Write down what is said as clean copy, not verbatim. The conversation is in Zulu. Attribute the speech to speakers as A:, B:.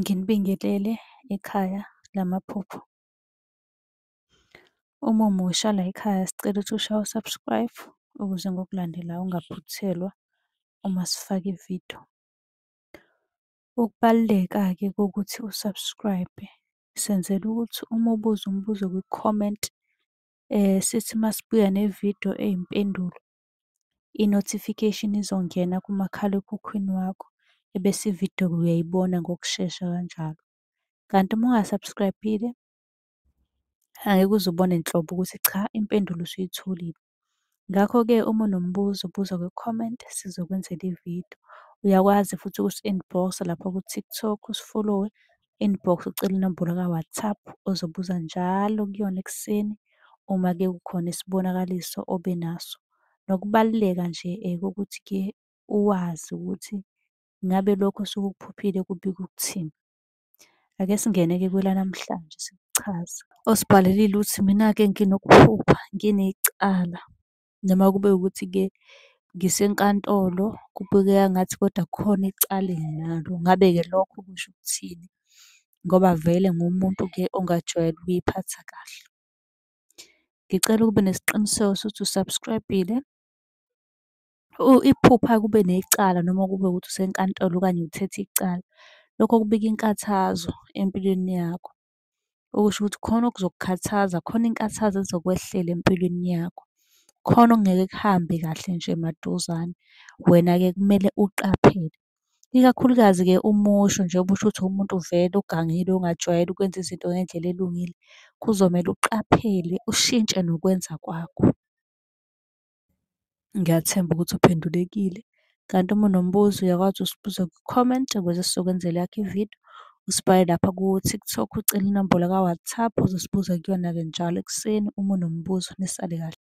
A: Nginibingelele ekhaya lamaphupho. Uma umusha layikhaya sicela ukuthi ushaye u-subscribe ukuze ngokulandelayo ungaphuthelwa uma sifaka ividiyo. Ukubaluleka-ke kokuthi u-subscribe-e, senzela ukuthi uma ubuza umbuzo kwi-comment, sithi uma sibuya nevidiyo eyimpendulo, i-notification izongena kumakhalekhukhwini wakho, ebese ividiyo-ke uyayibona ngokushesha kanjalo. Kanti uma unga-subscribe-ile, angeke uze ubone nhlobo ukuthi cha impendulo usuyitholile. Ngakho-ke uma unombuzo buza kwi-comment sizokwenzela ividiyo. Uyakwazi futhi ukusi-inbox-a lapha ku-TikTok usifolowe, inbox ucele inombolo ka-WhatsApp ozobuza njalo kuyona ekuseni uma-ke kukhona isibonakaliso obe naso. Nokubaluleka nje kokuthi-ke uwazi ukuthi ngabe lokhu osuke ukuphuphile kubika ukuthini. Ake singene-ke kwelanamhlanje sikuchaze. Osibhalelile uthi, mina-ke nginokuphupha nginecala, noma kube ukuthi-ke ngisenkantolo kubukeka ngathi kodwa kukhona icala enginalo. Ngabe-ke lokho kusho ukuthini? Ngoba vele ngiwumuntu-ke ongajwayele ukuy'phatha kahle. Ngicela ube nesiqiniseko sokuthi u-subscribe-ile. Iphupha kube necala noma kube ukuthi usenkantolo okanye uthethe icala, lokho kubika inkathazo empilweni yakho. Okusho ukuthi khona okuzokukhathaza, khona inkathazo ezokwehlela empilweni yakho. Khona okungeke kuhambe kahle nje maduzane, wena-ke kumele uqaphele. Ikakhulukazi-ke uma usho njengoba usho ukuthi uwumuntu vele ogangile ongajwayele ukwenza izinto ngendlela elungile, kuzomele uqaphele ushintshe nokwenza kwakho. Ngiyathemba ukuthi uphendulekile, kanti uma unombuzo uyakwazi usibuza kwi-comment ukuze sizokwenzela eyakho ividiyo. Usibhale lapha ku-TikTok ucele inombolo ka-WhatsApp ozosibuza kuyona-ke njalo ekuseni uma unombuzo. Nisale kahle.